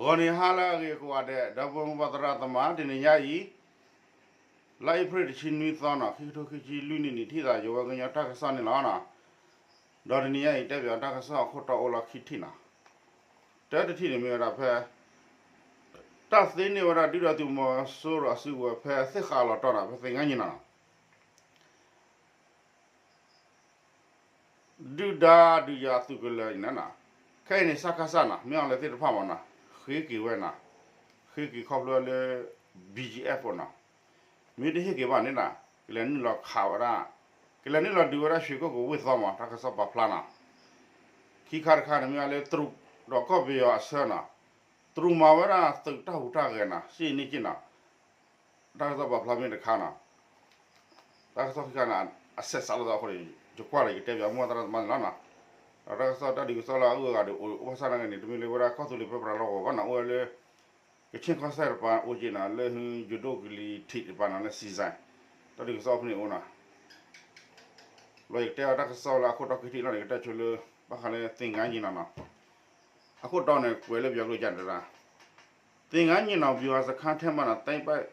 ဂီၤနံၤဟါလၢအဂ့ၤကိးဂၤဒဲး ဒီပုၢ်ဝဲၢ်သရၣ်သမါ တနံၤညါအံၤ လါအ့ဖြ့ၣ်တဆံနွံသီနီၤ ခံကထိခံဆံလွံၢ်နံၣ်န့ၣ် ထံၣ်သးယဝဲကညီတၢ်ကစီၣ်န့ၣ်လီၤနီၤ. ဒီးတနံၤညါအံၤ တဲပၠးတၢ်ကစီၣ်အခိၣ်တီအိၣ်လီၤခံထံၣ်နီၤ. တၢတထံၣ်န့ၣ်မ့ၢ်ဝဲဒၣ်ဖဲ တၢ်သ့န့ၢ်ဝဲဒၣ်ဒုၣ်ဒါသုးမီၤစိရိၤအစုကဝဲၤဖဲသ့ၣ်ဃးလီၤတီၤနီၤ ဖဲသ့ၣ်ငါညံနီၤနီၤ ဒုၣ်ဒါဒုးယၤသုးကလၢၤအံၤန့ၣ်နီၤ ခဲအံၤန့ၣ် စကစနီၤ မ့ၢ်အီၤလဲၤသ့ၣ်တဖၣ်မနီၤ ဃ့က့ၤဝဲနီၤ ဃ့က့ၤခီဖျိလၢ ဘီကၠံအၣ်ဖိနီၤ မ့ၢ်တဟ့ၣ်က့ၤဘၣ်န့ၣ်နီၤ ကလဲၤနုာ်လီၤခးဝဲဒၣ် ကလဲၤနုာ်လီၤဒုးဝဲဒၣ်ရွှေကုက္ကိုဝ့ၢ်သီမး တၢ်ကစီၣ်ပာ်ဖျါနီၤ ခံခါတခါန့ၣ်မ့ၢ်ဝဲလၢတရူးဒီးကီၢ်ပယီၤအဆၢနီၤ တရူးမၤဝဲဒၣ်သုးတၢ်ဟူးတၢ်ဂဲၤနီၤ စ့ၣ်န့ၣ်က့နီၤ တၢ်ကစီၣ်ပာ်ဖျါမ့ၢ်တခါနီၤ တၢ်ကစီၣ်ခံခါန့ၣ် အဆဲးစးလိာ်သးအဃိန့ၣ် ယကွၢ်လၢယကတဲပၠးမိၢ်သရၣ်သမါန့ၣ်လီၤနီၤ. ဒီးတၢ်ကစီၣ်တၢ်ဒုးကစီၣ်လၢအဂုၤအဂၤဒီးအိၣ်ဘၣ်ဆၣ်နာ်က့န့ၣ် တမ့ၢ်လၢဝဲဒၣ်ကီၢ်သူလ့ၤပၢပြးလီၢ်ကဝီၤဘၣ်နီၤ အိၣ်ဝဲလၢ ကဆ့ၣ်ကီၢ်စဲၣ်တပၤအိၣ်က့နီၤ လၢယိၤဒိၣ်ကလံၤထံးတပၤနီၤ လၢစံစဲၣ် တၢ်ဒုးကစီၣ်ဖဲန့ၣ်အိၣ်နီၤ လီၤယကတဲအီၤတၢ်ကစီၣ်လၢအခိၣ်တီခံထံၣ်လီၤန့ၣ် ကတဲဆိလၢ ဘၣ်ဃးလၢသ့ၣ်ငါညံနီၤနီၤ အခိၣ်တီန့ၣ် ကွဲးလၢပယီၤကျိာ်ယၤန့ၣ်တဒၣ် သ့ၣ်ငါညံနီၤ ဗျူဟာစခန်းထဲမှ သိမ်းပိုက်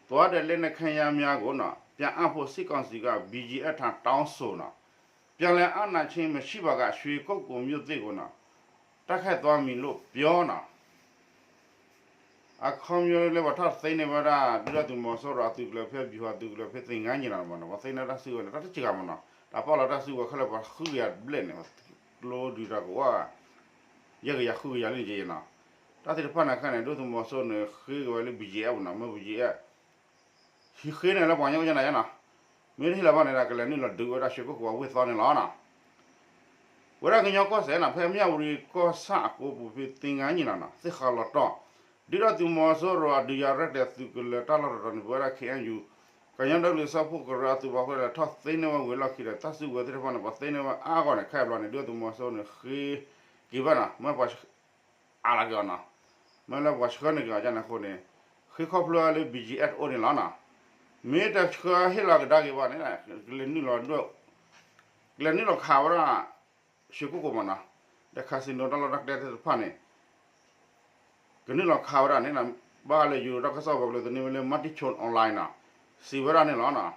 သွားတဲ့ လက်နက်ခဲယမ်းများကို ပြန်အပ်ဖို့ စစ်ကောင်စီက ဘီကၠံအၣ်ထံ တောင်းဆိုနီၤ ပြန်လည်အာဏာသိမ်း မရှိပါက ရွှေကုက္ကိုမြို့သစ်ကို တိုက်ခိုက်သွားမည်လို့ ပြောနီၤ အခီပညီလၢပှၤထီၣ်သ့န့ၢ်ဝဲဒၣ် ဒုၣ်ဒါသုးမီၤစိရိၤအသုးကလၢၤဖဲ ဗျူဟာသုးကလၢၤဖဲသ့ၣ်ငါညံနီၤမနီၤ ပှၤသ့န့ၢ်တၢ်စုကဝဲၤန့ၣ် တၢ်တစှၤမနီၤ တၢ်ပာ်လီၤတၢ်စုကဝဲၤခဲလၢာ်ပှၤဃုကယၤဘျဲၣ်န့ၣ် ကျိဒုးတၢ်ကဝီၤ ယဲၢ်ကယၤဃုကယၤလၢန့ၣ်က့နီၤ တၢ်သ့ၣ်တဖၣ်န့ၣ်ခဲန့ၣ် ဒုၣ်ဒါသုးမီၤစိရိၤန့ၣ် ဃ့က့ၤဝဲလၢ ဘီကၠံအၣ်နီၤ မ့ၢ် ဘီကၠံအၣ် ဟံးဃ့န့ၣ်လၢပှၤကညီကညီနၤယါနီၤ မ့ၢ်တဟ့ၣ်လီၤဘၣ်န့ၣ်ဒီး ကလဲၤနုာ်လီၤဒုးဝဲဒၣ်ရွှေကုက္ကိုဝ့ၢ်သီန့ၣ်လီၤနီၤ ဝဲဒၣ်ကညီကီၢ်စဲၣ်နီၤ ဖဲမၠၣ်ဝတံၤကီၢ်ဆၣ်အကိပူၤဖဲသ့ၣ်ငါညံနီၤနီၤ သ့ၣ်ဃးလီၤတီၤ ဒုၣ်ဒါသုးမီၤစိရိၤအဒုးယၤရဲၣ်ကျဲၤသုးကလၢၤတၢ်လီၢ်တတီၤန့ၣ် ပဝဲဒၣ် ခ့ၣ်အဲၣ်ယူၣ် ကညီဒီကလုာ်စၢဖှိၣ်ကရၢအသုးပာ်ဖှိၣ်ဒီး ထီၣ်သ့န့ၢ်ဝဲဝံၤအလီၢ်ခံဒီး တၢ်စုကဝဲၤသ့ၣ်တဖၣ်န့ၣ် ပှၤသ့န့ၢ်ဝဲအါဂီၢ်န့ၣ် ခဲအံၤဘျီန့ၣ် ဒုၣ်ဒါသုးမီၤစိရိၤန့ၣ် ဃ့က့ၤဘၣ်နီၤ မ့ၢ်ပှၤအးလီၤက့ၤအီၤနီၤ မ့ၢ်လၢပှၤဆှၢန့ၢ်က့ၤအီၤဒ်န့ၣ်အဃိန့ၣ် ဃ့ခီဖျိလၢ ဘီကၠံအၣ် တအိၣ်န့ၣ်လီၤနီၤ မ့ၢ်တဆှၢဟ့ၣ်လီၤကဒါက့ၤဘၣ်န့ၣ် ကလဲၤနုာ်လီၤ ကလဲၤနုာ်လီၤခးဝဲဒၣ် ရွှေကုက္ကိုမနီၤ ဒီး casino တၢ်လီၢ်တၢ်ကျဲသ့ၣ်တဖၣ်န့ၣ် ကနုာ်လီၤခးဝဲဒၣ်န့ၣ် ဘၣ်ဃးလၢယိၤတၢ်ကစီၣ်ပှၤကလုာ်သန့ဝဲလၢ မၤတံၣ်ဆိ online နီၤ စံးဝဲဒၣ်န့ၣ်လီၤနီၤ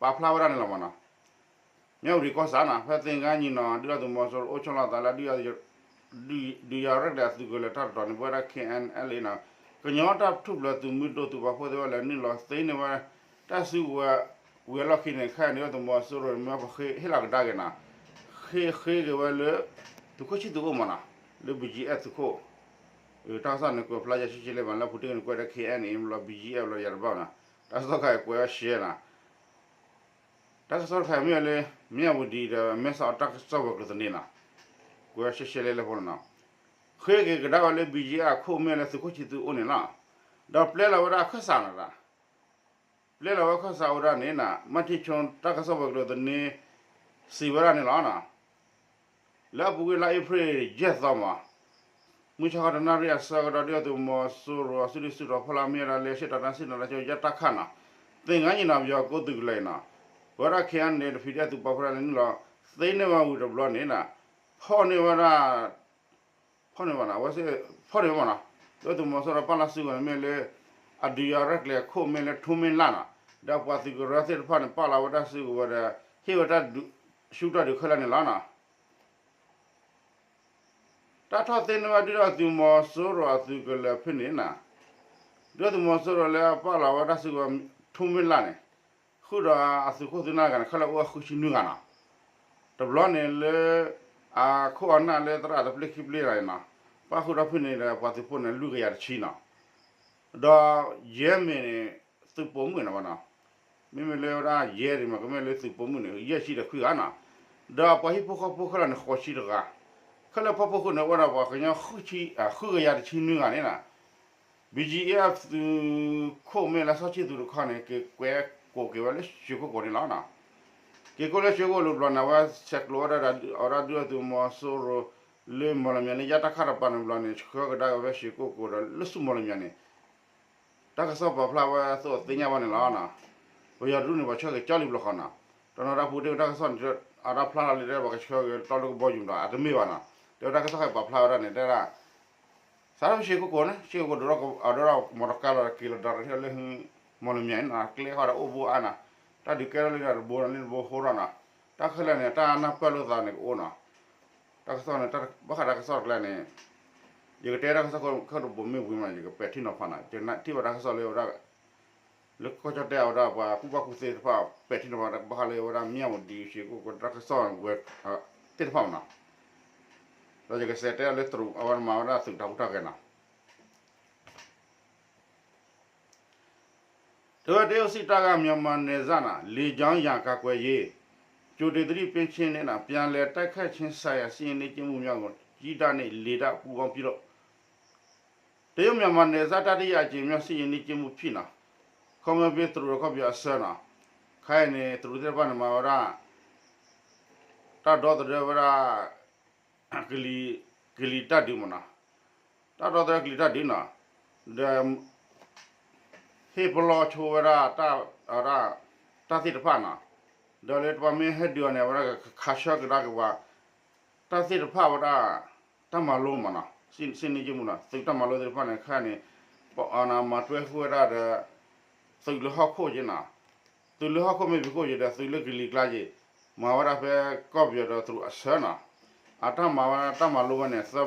ပာ်ဖျါဝဲဒၣ်န့ၣ်လီၤမနီၤ မၠၣ်ဝတံၤကီၢ်ဆၣ်နီၤ ဖဲသ့ၣ်ငါညံနီၤ ဒုၣ်ဒါသုးမီၤစိရိၤအိၣ်ဆီလီၤအသးလၢ ဒုးယၤရဲၣ်ကျဲၤအသုးကလၢၤတၢ်တတီၤန့ၣ် ပဝဲဒၣ် ခ့ၣ်အဲၣ်အဲၣ်လ်အ့နီၤ ကညီတၢ်ထူၣ်ဖျဲးသုးမုၢ်ဒိၣ်သုးပာ်ဖှိၣ်သ့ၣ်တဖၣ်လဲၤနုာ်လီၤသ့န့ၢ်ဝဲ တၢ်စုကဝဲၤဝံၤအလီၢ်ခံန့ၣ် ခဲအံၤန့ၣ် ဒုၣ်ဒါသုးမီၤစိရိၤန့ၣ် မ့ၢ်ပဃ့ဟ့ၣ်လီၤကဒါက့ၤနီၤ ဃ့ဃ့က့ၤဝဲလၢ သုးခိၣ်ဆံၣ်သူးအိၣ်မးနီၤ လၢ ဘီကၠံအၣ် သုးခိၣ် တၢ်ကစီၣ်န့ၣ် ကွဲးဖျါယၤရှဲရှဲလၢဘၣ် လၢပူၤတ့ၢ်န့ၣ် ကွဲးဒီး ခ့ၣ်အဲၣ်အ့ ဘျီ ဘီကၠံအၣ် ဘျီယၤတဘၣ်နီၤ တၢ်ကစီၣ်ခါအံၤကွဲးဝဲရှဲနီၤ တၢ်ကစီၣ်တခါအံၤမ့ၢ်လၢ မၠၣ်ဝတံၤဒီး မဲဆီးတၢ်ကစီၣ်ပှၤကလုာ်သန့နီၤ ကွဲးဝဲရှဲရှဲလၢလၢဖိနီၤ ဃ့က့ၤကဒါဝဲလၢ ဘီကၠံအၣ် အခိၣ်မ့ၢ်လၢသုးခိၣ်ဆံၣ်သူးအိၣ်န့ၣ်လီၤ ဒီးပျဲလီၤဝဲဒၣ်အခၢၣ်စးနီၤ ပျဲလီၤဝဲခၢၣ်စးဝဲဒၣ်န့ၣ်နီၤ မၤတံၣ်ဆိ တၢ်ကစီၣ်ပှၤကလုာ်သန့ စံးဝဲဒၣ်န့ၣ်လီၤနီၤ လၢအပူၤကွံာ်လါအ့ဖြ့ၣ်ယဲၢ်သီမး မုၢ်ဆါခီတနၣ်ရံၣ်အဆၢကတီၢ် ဒုၣ်ဒါသုးမီၤစိရိၤအစုဒုၣ်စုတီၤဖီလာ်မ့ၢ်ဝဲဒၣ်လၢ ရှ့ၣ်တီၤတၢ်စံၣ်နီၤတၢ်ကၠိယဲၢ်တၢ်ခၣ်နီၤ သ့ၣ်ငါညံနီၤ ပယီၤကိးသုးကလၢၤအံၤနီၤ ပဝဲဒၣ် ခ့ၣ်အဲၣ်အ့ ဒီး PDF သုးပာ်ဖှိၣ်ဒၣ်လဲၤနုာ်လီၤ သ့န့ၢ်ဝဲဝံၤတဘျီန့ၣ်နီၤ ဖီၣ်န့ၢ်ဝဲဒၣ် ဖီၣ်န့ၢ်ဝဲနီၤ အဝဲသ့ၣ် ဖီၣ်န့ၢ်ဝဲမးနီၤ ဒုၣ်ဒါသုးမီၤစိရိၤပာ်လီၤစုကဝဲၤန့ၣ်မ့ၢ်လၢ အဒုးယၤရဲၣ်ကျဲၤအခိၣ်မ့ၢ်လၢ ထူမ့ၢ်လၢ်နီၤ ဒီးပှၤသုးကရၢသ့ၣ်တဖၣ်န့ၣ် ပာ်လီၤဝဲတၢ်စုကဝဲၤဒီး ဟ့ၣ်ဝဲတၢ်ဒုး ဆူတၢ်ဒုးခဲလၢာ်န့ၣ်လီၤနီၤ တၢ်ထီၣ်သ့န့ၢ်ဝဲဒုၣ်ဒါသုးမီၤစိရိၤအသုးကလၢၤဖဲန့ၣ်နီၤ ဒုၣ်ဒါသုးမီၤစိရိၤလၢအပာ်လီၤဝဲတၢ်စုကဝဲၤ ထူမ့ၢ်လၢ်န့ၣ် ဃုာ်ဒီးအသုးခိၣ်သုးနၢ်တဂၤန့ၣ် ခဲလၢာ်အိၣ်ဝဲဃုဆံနွံဂၤနီၤ တဘျီန့ၣ်လၢ အခိၣ်အနၢ်လၢသရၣ်တပျ့ၢ်ခံပျ့ၢ်တဂၤန့ၣ်နီၤ ပၣ်ဃုာ်ထီၣ်ဖဲန့ၣ်ဒီး ပှၤသုးဖိန့ၣ် လွံၢ်ကယၤတဆံနီၤ ဒီးယဲၢ်မ့ၢ်န့ၣ် သုးပိာ်မုၣ်န့ၣ်ဘၣ်နီၤ မ့မ့ၢ်လၢဝဲဒၣ်ယဲၢ်ဒ်မ့ၢ် ကမ့ၢ်လၢသုးပိာ်မုၣ်န့ၣ် ယဲၢ်ဆံဒီးခွံဂၤနီၤ ဒီးပှၤဟံၣ်ဖိဃီဖိခဲလၢာ်န့ၣ် ဃိးဆံတဂၤ ခဲလၢာ်ဖီခိၣ်န့ၣ် အိၣ်ဝဲဒၣ်ပှၤကညီ ဃုကယၤတဆံနွံဂၤန့ၣ်နီၤ ဘီကၠံအၣ် သုးခိၣ်မ့ၢ်လၢစီၤဆံၣ်သူးတခီန့ၣ် က့ၤကွဲးကိးက့ၤဝဲလၢရွှေကုက္ကိုန့ၣ်လီၤနီၤ က့ၤကိးလၢရွှေကုက္ကိုတဘျီန့ၣ် အဝဲဆဲးကျိးဝဲဒၣ် အဝဲဒၣ်ဒုၣ်ဒါသုးမီၤစိရိၤ လၢမီၣ်လမၠဲၤလၢယဲၢ်တၢ်ခၣ်တပၤန့ၣ်တဘျီန့ၣ် ဆှၢကဒါက့ၤဝဲရွှေကုက္ကိုဒီးလၢဆူမီၣ်လမၠဲၤန့ၣ် တၢ်ကစီၣ်ပာ်ဖျါဝဲအသိးသ့ၣ်ညါဘၣ်န့ၣ်လီၤ. ပယီၤတဒူၣ်န့ၣ် ပှၤဆှၢက့ၤကၠီလံဘျီဃီနီၤ, တနီၤတၢ်ပူၤတ့ၢ်တၢ်ကစီၣ်န့ၣ် အတၢ်ဖျါလီၤလံ တဲပှၤကဆှၢက့ၤတီလၢကဘီယူၤဒီး အတမ့ၢ်ဘၣ်နီၤ, လၢတၢ်ကစီၣ်ခဲအံၤပာ်ဖျါဝဲဒၣ်န့ၣ် တဲဒၣ် စးထီၣ်ရှ့ကိၣ်ကိၣ်န့ၣ် ရှ့ကိၣ်ကိၣ်ဒိၣ်ထီၣ် အဒိၣ်ထီၣ်မီတီကါလီၤက့ၤလီၤဒီးထံၣ်လၢ မီၣ်လမၠဲၣ်န့ၣ်နီၤ ကျဲဃီဒီးအိၣ်ဘူးအါနီၤ, တၢ်ဒုးကဲထီၣ်လံဒီးတဘိန့ၣ်တဘိဟိထီၣ်နီၤ, တၢ်ခဲလၢာ်န့ၣ် တၢ်နၢ်ပၢၢ်လိာ်သးန့ၣ်ကအိၣ်နီၤ, တၢ်ကစီၣ်န့ၣ် ဘၣ်ဃးတၢ်ကစီၣ်တကျဲန့ၣ် ယကတဲတၢ်ကစီၣ်ခဲအံၤတဘိမ့ၢ်ဝံၤမး ယကပဲာ်ထံနီၤဖးနီၤ, ယကထံၣ်ဘၣ်တၢ်ကစီၣ်လၢဝဲဒၣ် လၢကီၢ်ကၠီၣ်တဲၣ်အဝဲဒၣ်ပှၤကူၣ်ဘၣ်ကူၣ်သ့သ့ၣ်တဖၣ် ပဲာ်ထံနီၤဖးဘၣ်ဃးလၢဝဲဒၣ်မၠၣ်ဝတံၤ ရှ့ကိၣ်ကိၣ်တၢ်ကစီၣ်ဝဲ သ့ၣ်တဖၣ်မနီၤ, ဒီးယကစးတဲလၢတရူးအဝဲမၤဝဲဒၣ်သုးတၢ်ဟူးတၢ်ဂဲၤနီၤ တဝဲတရုတ်စစ်တပ်က မြန်မာနယ်စပ် လေကြောင်းရန်ကာကွယ်ရေး ကြိုတင်သတိပေးခြင်းနဲ့ ပြန်လည်တိုက်ခိုက်ခြင်းဆိုင်ရာ စစ်ရေးလေ့ကျင့်မှုများကို ကြည်းတပ်နဲ့ လေတပ်ပူးပေါင်းပြုလုပ် တရုတ်-မြန်မာနယ်စပ် တတိယအကြိမ်မြောက် စစ်ရေးလေ့ကျင့်မှုဖြစ်နီၤ, ခီမ့ၢ်ပ့တရူးဒီးကီၢ်ပယီၤအဆၢနီၤ, ခဲအံၤန့ၣ် တရူးသ့ၣ်တဖၣ်န့ၣ် မၤဝဲဒၣ် တၢ်ဒီသဒၢဝဲဒၣ် ကလံၤ ကလံၤတၢ်ဒုးမနီၤ, တၢ်ဒီသဒၢကလံၤတၢ်ဒုးနီၤ, ဒီး ဟ့ၣ်ပလီၢ်ဆိဝဲဒၣ် တၢ်သ့ၣ်တဖၣ်နီၤ, ဒီးလၢပှၤမ့ၢ်ဟဲဒုးအီၤန့ၣ် အဝဲဒၣ်ကခးဆၢကဒါက့ၤပှၤ တၢ်သ့ၣ်တဖၣ်ဝဲဒၣ် တၢ်မၤလိမနီၤ, စ့န့ၣ်က့မနီၤ သုးတၢ်မၤလိသ့ၣ်တဖၣ်န့ၣ် ခဲအံၤန့ၣ် ပအီၤန့ၣ် မၤတွဲဃုာ်ဝဲဒၣ်ဒီး သုးလၢဟီၣ်ခိၣ်က့နီၤ, သုးလၢဟီၣ်ခိၣ်မ့ၢ်ပှၤခိၣ်က့ဒီး သုးလၢကလံၤကျါက့, မၤဝဲဒၣ်ဖဲကီၢ်ပယီၤဒီးတရူးအဆၢနီၤ, အတၢ်မၤဝဲဒၣ်တၢ်မၤလိဝဲန့ၣ် သၢဘျီ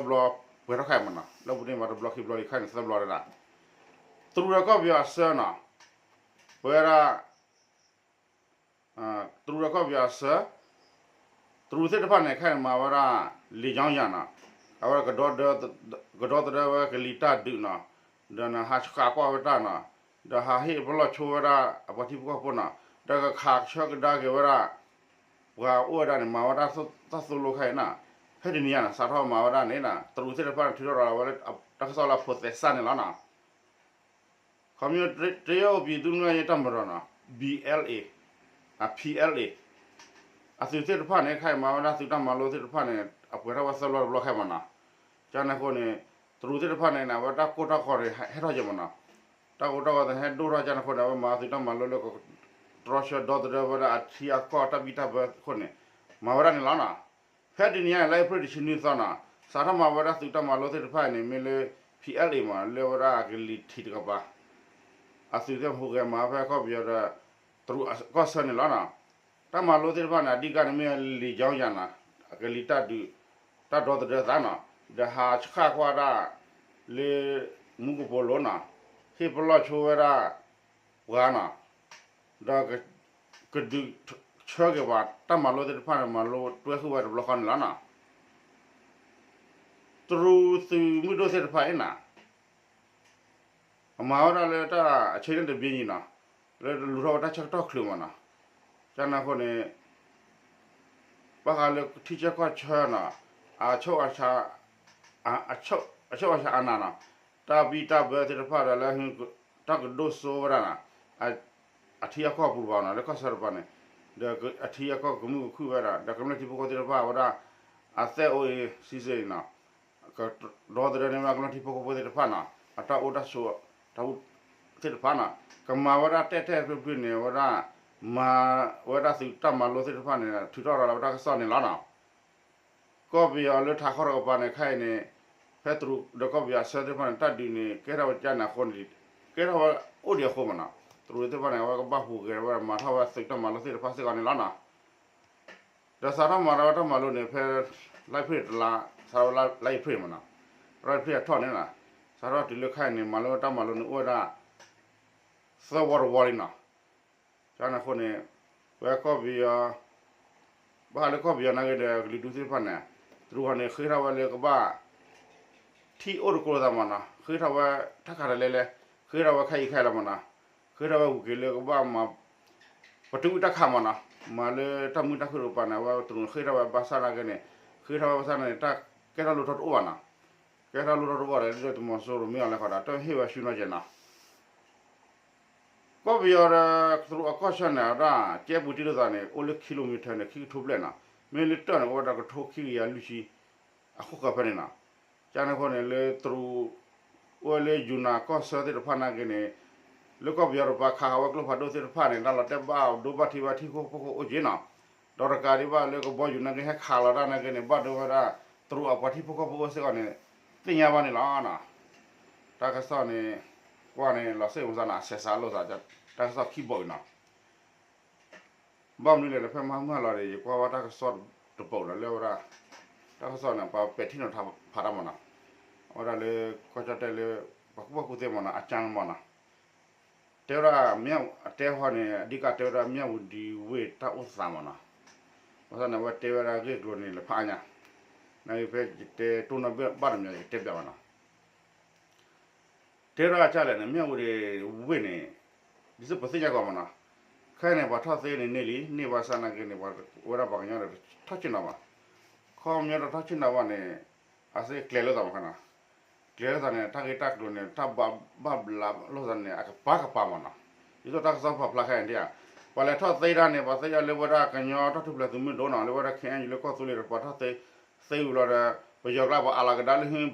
ပှဲၤထီၣ်ခါအံၤမနီၤ, လၢပူၤန့ၣ်မၤတဘျီခံဘျီလံ ခဲအံၤန့ၣ်သၢဘျီဒၣ်, တရူးဒီးကီၢ်ပယီၤအဆၢနီၤ, ပဝဲဒၣ် တရူးဒီးကီၢ်ပယီၤအဆၢ, တရူးသ့ၣ်တဖၣ်န့ၣ် ခဲအံၤမၤဝဲဒၣ် လေကြောင်းရန်နီၤ, အဝဲ ကဒီသဒၢဝဲကလံၤတၢ်ဒုးနီၤ, ဒီးနဟးဆှးကွၢ်ဝဲတၢ်နီၤ, ဒီးဟးဟ့ၣ်ပလီၢ်ဆိဝဲဒၣ်အပှၤထံဖိကီၢ်ဖိနီၤ, ဒီးကခးဆၢကဒါက့ၤဝဲဒၣ် ပှၤအိၣ်ဝဲဒၣ်န့ၣ် မၤဝဲဒၣ်တၢ်သိၣ်လိခဲအံၤနီၤ, ဖဲတနံၤညါန့ၣ် စးထီၣ်မၤဝဲဒၣ်န့ၣ် တရူးသ့ၣ်တဖၣ်န့ၣ် ထုးထီၣ်ရၤလီၤဝဲလၢ တၢ်ကစီၣ်လၢအဖိးသဲစးန့ၣ်လီၤနီၤ ခီမ့ၢ် တရုတ်ပြည်သူ့လွတ်မြောက်ရေးတပ်မတော်နီၤ, BLA, အ PLA အသုးသ့ၣ်တဖၣ်န့ၣ် ခဲအံၤမၤဝဲဒၣ်သုးတၢ်မၤလိသ့ၣ်တဖၣ်န့ၣ် အပှဲၤထီၣ်ဝဲသၢဘျီတဘျီခဲမနီၤ, ကန့ၣ်အဃိန့ၣ် တရူးသ့ၣ်တဖၣ်န့ၣ် အဝဲတၢ်ကိၢ်တၢ်ဂီၤန့ၣ် ဟဲထီၣ်က့မနီၤ, တၢ်ကိၢ်တၢ်ဂီၤသ့ၣ်ဟဲဒိၣ်ထီၣ်ကန့ၣ်အဃိန့ၣ် အဝဲမၤသုးတၢ်မၤလိလၢ တြီဆၢဒီသဒၢဝဲဒၣ်အထံအကီၢ်တၢ်ဘံၣ်တၢ်ဘၢအဃိန့ၣ် မၤဝဲဒၣ်န့ၣ်လီၤနီၤ. ဖဲတနံၤညါန့ၣ် လါအ့ဖြ့ၣ်တဆံနွံသီနီၤ, စးထီၣ်မၤဝဲဒၣ်သုးတၢ်မၤလိသ့ၣ်တဖၣ်န့ၣ် မ့ၢ်လၢ PLA မး လၢဝဲဒၣ်ကလံၤထံးတကပၤ အသုးသ့ၣ်ဟူးဂဲၤမၤဖဲကီၢ်ပယီၤဒီး တရူးကီၢ်ဆၢန့ၣ်လီၤနီၤ. တၢ်မၤလိသ့ၣ်တဖၣ်န့ၣ် အဓိကန့ၣ်မ့ၢ်လံာ်ကၠီယၤနီၤ, ကလံၤတၢ်ဒုး တၢ်ဒီသဒၢသးနီၤ, ဒီးဟးဆှးကွၢ်ဒၣ် လၢ မူကပိာ်လိၤနီၤ, ဟ့ၣ်ပလီၢ်ဆိဝဲဒၣ် ပှၤနီၤ, ဒီး ကဒုးဆၢက့ၤပှၤ တၢ်မၤလိသ့ၣ်တဖၣ်န့ၣ် မၤလိတွဲဃုာ်ဝဲတဘျီဃီန့ၣ်လီၤနီၤ. တရူးသုးမုၢ်ဒိၣ်သ့ၣ်တဖၣ်အံၤနီၤ အမၤဝဲဒၣ်လၢတၢ်အဆၢန့ၣ်တဘ့ၣ်ညါနီၤ, လၢလူၤထီၣ်ဝဲတၢ်ဆၢကတီၢ်ချုးမးနီၤ, ကန့ၣ်အဃိန့ၣ် ဘၣ်ဃးလၢထံဆၢကီၢ်ဆၢနီၤ, အ အချုပ်အခြာအာဏာနီၤ, တၢ်ဘံၣ်တၢ်ဘၢသ့ၣ်တဖၣ်ဒီးလၢ တၢ်ကဒိၣ်စိဝဲဒၣ်နီၤ, အထံအကီၢ်ပူၤတဘၣ်နီၤ, လၢကီၢ်ဆၢတပၤန့ၣ်, ဒီးအထံအကီၢ်ကမုာ်ကခုၣ်ဝဲဒၣ် ဒီးကမျၢၢ်ထံဖိကီၢ်ဖိသ့ၣ်တဖၣ်ဝဲဒၣ် အသက်အိုးအိမ်စည်းစိမ်နီၤ, ကဒီသဒၢန့ၢ်ဝဲဒၣ်ကမျၢၢ်ထံဖိကီၢ်ဖိသ့ၣ်တဖၣ်နီၤ, အတၢ်အိၣ်တၢ်ဆိး တၢ်အိၣ်သ့ၣ်တဖၣ်နီၤ, ကမၤဝဲဒၣ်တဲာ်တဲာ်ဖျုးဖျုးန့ၣ် အဝဲဒၣ် မၤဝဲဒၣ်သုးတၢ်မၤလိသ့ၣ်တဖၣ်န့ၣ် ထုးထီၣ်ရၤလီၤဝဲတၢ်ကစီၣ်န့ၣ်လီၤနီၤ. ကီၢ်ပယီၤလၢထးခီတကပၤန့ၣ် ခဲအံၤန့ၣ် ဖဲတရူးဒီးကီၢ်ပယီၤအဆၢသ့ၣ်တဖၣ်န့ၣ် တၢ်ဒုးန့ၣ် ကဲထီၣ်ဝဲကန့ၣ်အဃိန့ၣ် ကဲထီၣ်ဝဲအိၣ်ဒံးအဃိမးနီၤ, တရူးသ့ၣ်တဖၣ်န့ၣ် အဝဲကဘၣ်ဟူးဂဲၤဝဲ မၤထီၣ်ဝဲသုးတၢ်မၤလိသ့ၣ်တဖၣ်စ့ၢ်ကီးန့ၣ်လီၤနီၤ. ဒီးစးထီၣ်မၤထီၣ်ဝဲတၢ်မၤလိန့ၣ် ဖဲ လါအ့ဖြ့ၣ်တလါ စးထီၣ်ဝဲလါအ့ဖြ့ၣ်မးနီၤ, လါအ့ဖြ့ၣ်အထီၣ်န့ၣ်နီၤ, စးထီၣ်တုၤလၢခဲအံၤန့ၣ် မၤလိဝဲတၢ်မၤလိန့ၣ်အိၣ်ဝဲဒၣ် သၢဝီတဝီလံနီၤ. ကန့ၣ်အဃိန့ၣ် ပဝဲကီၢ်ပယီၤ ဘၣ်ဃးလၢကီၢ်ပယီၤနာ်က့ဒီး ကလုာ်ဒူၣ်သ့ၣ်တဖၣ်န့ၣ် တရူးဃီန့ၣ် ဃ့ထီၣ်ဝဲလၢကဘၣ် ထံၣ်အိၣ်တကိးလိာ်သးမးနီၤ, ဃ့ထီၣ်ဝဲ ထၣ်ခးတလဲလဲ, ဃ့ထီၣ်ဝဲခဲအံၤခဲအံၤလီၤမးနီၤ, ဃ့ထီၣ်ဝဲဝံၤက့ၤလၢကဘၣ်မၤ ပတုာ်အုၣ်တၢ်ခးမးနီၤ, မၤလၢတၢ်မုာ်တၢ်ခုၣ်တကပၤန့ၣ် အဝဲတရူးန့ၣ်ဃ့ထီၣ်ဝဲဘၣ်ဆၣ်နာ်က့န့ၣ်, ဃ့ထီၣ်ဝဲဘၣ်ဆၣ်န့ၣ် တၢ်ကဲထီၣ်လိၣ်ထီၣ်တအိၣ်ဘၣ်နီၤ, ကဲထီၣ်လိၣ်ထီၣ်တအိၣ်ဘၣ်ဒီး သုးမီၤစိရိၤမ့ၢ်အီၤလဲၤဃီဒီး တဟ့ၣ်ဝဲဆူနီၢ်ကဲနီၤ ကီၢ်ပယီၤဒီးတရူးအကီၢ်ဆၢန့ၣ် အဝဲဒၣ်ကဲပူၤတံၢ်လိာ်သးန့ၣ် အိၣ်လၢ kilometer န့ၣ် ခံကထိဘျဲၣ်နီၤ, မ့ၢ်လၢတၢၢ်န့ၣ် အိၣ်ဝဲဒၣ်ကထိခံကယၤလွံၢ်ဆံ အခိၣ်ဃၢၤဖဲန့ၣ်နီၤ, ကန့ၣ်အဃိန့ၣ် လၢတရူး အိၣ်ဝဲလၢယူၤနၤကီၢ်ဆၢသ့ၣ်တဖၣ်နာ်က့န့ၣ်, လၢကီၢ်ပယီၤတပၤခးဃီၤဝဲကျိဖးဒိၣ်သ့ၣ်တဖၣ်န့ၣ် တၢ်လီၤတဲာ်ဘၣ်ဒိဘၣ်ထံးဘၣ်ထံၣ်ခိၣ်ဖိဃိအိၣ်က့နီၤ, ဒီးတကးဒံးဘၣ်လၢကဘီယူၤနာ်က့ဟဲခးလီၤတၢ်နာ်က့န့ၣ် ဘၣ်ဒိဝဲဒၣ် တရူးအပှၤထံဖိကီၢ်ဖိအိၣ်စ့ၢ်ကီးန့ၣ် သ့ၣ်ညါဘၣ်န့ၣ်လီၤနီၤ. တၢ်ကစီၣ်န့ၣ် ကွၢ်န့ၣ် လီၤစ့ၣ်မစါနီၤ အဆဲးစးလိာ်သး တၢ်ကစီၣ်ခံဘိအံၤနီၤ. ဘၣ်မနုၤလဲၣ်ဒီး ဖဲမဟါမုၢ်ဟါလီၤဒီး ယကွၢ်ဘၣ်တၢ်ကစီၣ်တပိာ်လီၤလၢဝဲဒၣ် တၢ်ကစီၣ်န့ၣ် ပှၤပဲာ်ထံနီၤဖးတၢ်မးနီၤ. အဝဲဒၣ်လၢ ကီၢ်ကၠီၣ်တဲၣ်လၢ ပှၤကူၣ်ဘၣ်ကူၣ်သ့မးနီၤ အကၢမးနီၤ. တဲဝဲဒၣ် မ့ၢ်အတဲဟီန့ၣ် အဓိကတဲဝဲဒၣ် မၠၣ်ဝတံၤဝ့ၢ်တၢ်အိၣ်သးမးနီၤ. ဘၣ်ဆၣ်န့ၣ် အဝဲတဲဝဲဒၣ်ဂ့ၢ်ကျိၤန့ၣ် လၢဖးအါညါ နဖဲယတဲတိၢ်နီၣ်ဘၣ်တမံၤ ယကတဲပျးဘၣ်နီၤ. တဲဒၣ်ကလဲၣ်န့ၣ် မၠၣ်ဝတံၤဝ့ၢ်န့ၣ် ဒ်သိးပသ့ၣ်ညါကီးမးနီၤ. ခဲအံၤန့ၣ် ပှၤထီၣ်သ့န့ၣ်န့ၢ်လံ န့ၢ်ဘၣ်ဆၣ်နာ်က့န့ၣ် ပဝဲဒၣ်ပှၤကညီဒီး ထီၣ်ဆ့ၣ်နီၤဘၣ်. ခီပညီတထီၣ်ဆ့ၣ်နီၤဘၣ်န့ၣ် အစ့ကျဲၤလိာ်သးမးခါနီၤ. ကျဲၤလိာ်သးန့ၣ် တၢ်ဂ့ၢ်တၢ်ကျိၤန့ၣ် တၢ်ဘၣ်ဘၣ်ဘျးလိာ်သးန့ၣ် အကပၤကပၤမးနီၤ. ဒ်သိးတၢ်ကစီၣ်ပာ်ဖျါခဲအံၤဒ်ဧါ, ပှၤလဲၤထီၣ်သ့ဒၣ်န့ၣ် ပှၤသ့ဒၣ်လၢဝဲဒၣ်ကညီတၢ်ထူၣ်ဖျဲးသုးမုၢ်ဒိၣ်နီၤ လၢဝဲဒၣ် ခဲအံၤ လၢကီၢ်သူလ့ၤဒီး ပှၤထီၣ်သ့ သ့ဝံၤလီၤဒီး ပယီၤကျါပှၤအးလီၤကဒါလၢ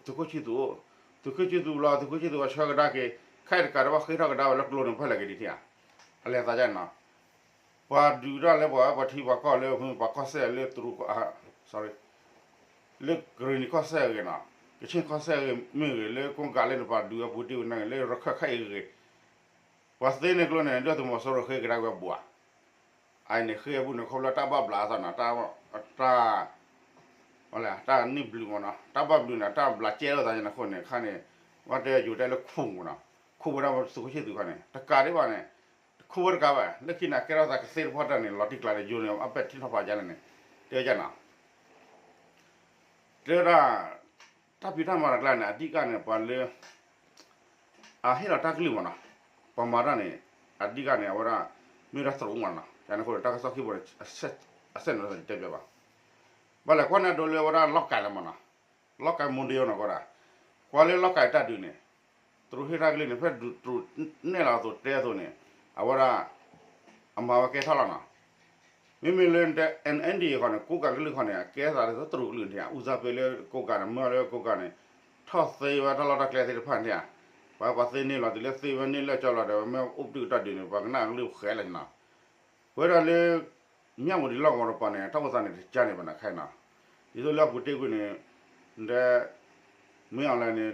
သုးခိၣ်ဆံသူးအိၣ်, သုးခိၣ်ဆံသူးလီၤ သုးခိၣ်ဆံသူးအဆှၢကဒါက့ၤ ခဲအံၤတကးဒံးဘၣ်ဃ့ထီၣ်ကဒါဝဲလၢကျိန့ၣ် ဖဲလဲၣ်ကဒံးထံၣ်ဧါ. အလဲၤသးဒ်နီၤ ပှၤဒုးတၢ်လၢပှၤဝဲပှၤထံပှၤကီၢ်လၢ ပှၤကီၢ်စဲၣ်လၢတရူး sorry လၢကရ့ၣ်နံၤကီၢ်စဲၣ်အဂ့ၢ်နီၤ ကဆ့ၣ်ကီၢ်စဲၣ်အဂ့ၢ်မ့ၢ်ဂ့ၤ လၢကိးကးလၢနပှၤဒုးအပူၤတ့ၢ်ဝဲန့ၣ်ဂ့ၤ လၢရခၢၣ်ခဲအံၤဂ့ၤ ပှၤသ့န့ၢ်ကျိန့ၣ် ဒုၣ်ဒါသုးမီၤစိရိၤဃ့ကဒါဝဲအဘူးဧါ. အအံၤန့ၣ်ဃ့အဘူးန့ၣ် ခီဖျိလၢတၢ်ဘၣ်ဘျးအသးနီၤ တၢ် တၢ်န့ၣ်ဘျုးမးနီၤ တၢ်ဘၣ်ဘျုးန့ၣ် တၢ်ဘျးကဲထီၣ်သးန့ၣ်အဃိန့ၣ် ခါန့ၣ် ဝဲတဲယိၤတဲလၢခူၣ်မးနီၤ ခူၣ်ဝဲဒၣ်သုးခိၣ်ဆံၣ်သူးခါန့ၣ် တကးဒံးဘၣ်န့ၣ် တခူၣ်ဝဲတကးဘၣ် လၢခံန့ၣ် အကဲထီၣ်သးကသ့တဖၣ်တၢ်န့ၣ် လီၤတံၢ်ကျါဒီးယိၤန့ၣ် အပဲာ်ထံနီၤဖးယါန့ၣ်န့ၣ် တဲဝဲဒၣ်နီၤ တဲဝဲဒၣ် တၢ်ဖံးတၢ်မၤတကျါန့ၣ် အဓိကန့ၣ် ပှၤလၢ အဟ့ၣ်လီၤတၢ်ကလုၢ်မးနီၤ ပှၤမၤတၢ်န့ၣ် အဓိကန့ၣ် အဝဲဒၣ် မ့ၢ်ဝဲဒၣ်တရူးမးနီၤ ယန့ၣ်အဃိန့ၣ် တၢ်ကစီၣ်ခံဘိန့ၣ် အစဲၣ်န့ၣ်တဲပျးဘၣ် ဘၣ်လဲၣ်ကွၢ်န့ၣ်အဒိလၢဝဲဒၣ်လီၢ်ကၤလၢမးနီၤ လီၢ်ကၤမူဒယိနီၤကီးဒၣ် ကွၢ်လၢလီၢ်ကၤတၢ်ဒုးန့ၣ် တရူးဟ့ၣ်တၢ်ကလုၢ်န့ၣ် ဖဲတရူးနဲၣ်လီၤအသိးတဲအသိးန့ၣ် အဝဲဒၣ် အမၤဝဲကဲထီၣ်လီၤနီၤ မ့မ့ၢ်လၢ NND ဃီန့ၣ် ကိးကၤကလုၢ်ဃီန့ၣ် အကဲသးဒ်သိးတရူးကလုၢ်န့ၣ် အူစၢ်ပ့လၢကိးကၤန့ၣ် မၢလၢကိးကၤန့ၣ် ထီၣ်သ့ဝဲတၢ်လီၢ်တၢ်ကျဲသ့ၣ်တဖၣ်န့ၣ် ပှၤပှၤသ့န့ၢ်လီၤတုၤလၢသ့ဝဲန့ၢ်လၢကၠီလီၤဒီး မ့ၢ်အိၣ်ပတုာ်တၢ်ဒုးန့ၣ် ပှၤကနၣ်ကလုၢ်ဃဲလၢာ်နီၤ ပဝဲဒၣ်လၢ မၠၣ်ဝတံၤလီၢ်ကဝီၤတပၤန့ၣ် တၢ်အိၣ်သးန့ၣ်တကါန့ၣ်ဘၣ်နၤခဲအံၤနီၤ ဒ်သိးလၢအပူၤတ့ၢ်ကွံာ်န့ၣ် ဒီး မ့ၢ်အီၤလဲၣ်န့ၣ်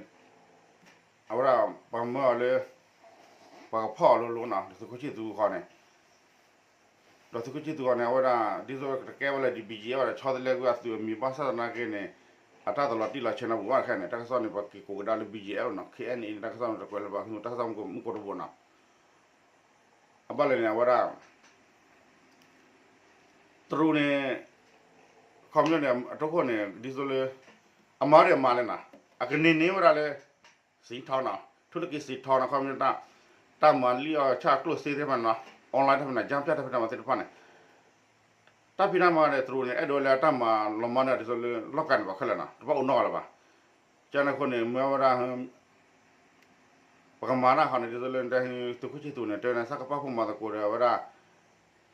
အဝဲဒၣ်ပှၤမၢအီၤလၢ ပှၤကဖီၣ်အီၤလိၤလိၤနီၤ ဒီးသုးခိၣ်ဆံၣ်သူးဃီန့ၣ် ဒီးသုးခိၣ်ဆံၣ်သူးဃီန့ၣ် အဝဲဒၣ် ဒ်သိးတကဲဝဲလၢ BGF ဘၣ်ဒီး ဆီတလဲကွံာ်အသုးအမံၤဘၣ်ဆၣ်သနာ်က့န့ၣ် အတၢ်တလီၤတံၢ်လီၤဆဲးနီတပူၤဘၣ်ခဲအံၤန့ၣ် တၢ်ကစီၣ်န့ၣ် ပှၤက့ၤကိးကဒါလၢ BGF နီၤ ခဲအံၤန့ၣ် တၢ်ကစီၣ်န့ၣ်တကွဲးလၢၤဘၣ် တၢ်ကစီၣ်မူကီၢ်တဘိနီၤ အဘၣ်လဲၣ်န့ၣ် အဝဲဒၣ် တရူးန့ၣ် ခီပညီန့ၣ် အတခီန့ၣ် ဒ်သိးလၢ အမၤဒ်အမၤလဲၣ်နီၤ အကန့ၢ်န့ၢ်ဝဲဒၣ်လၢ စံးထီနီၤ ထူတက့ၢ်စံးထီနီၤ ခီပညီတၢ် တၢ်မၤလံၣ်အီၣ်ဆၣ်ကျိၣ်စ့သ့ၣ်တဖၣ်န့ၣ်နီၤ online တၢ်ဖဲန့ၣ် ကၠၢ်ပၠၣ်တၢ်ဖဲန့ၣ်မၤသ့ၣ်တဖၣ်န့ၣ် တၢ်ဖံးတၢ်မၤန့ၣ် တရူးန့ၣ် အဲၣ်ဒိးလၢတၢ်မၤလီၤမၢ်န့ၣ် ဒ်သိးလၢလီၢ်ကၤန့ၣ် ပှၤခဲလၢာ်နီၤ တဘၣ်အိၣ်နီၢ်ဂၤလၢၤဘၣ် ကန့ၣ်အဃိန့ၣ် မ့ၢ်ဝဲဒၣ် ပကမၤတၢ်ဃီန့ၣ် ဒ်သိးလၢ သုးခိၣ်ဆံၣ်သူးန့ၣ် တဲဝဲန့ၣ် စကပၣ်ဖိမၤသကိးဒီးဝဲဒၣ်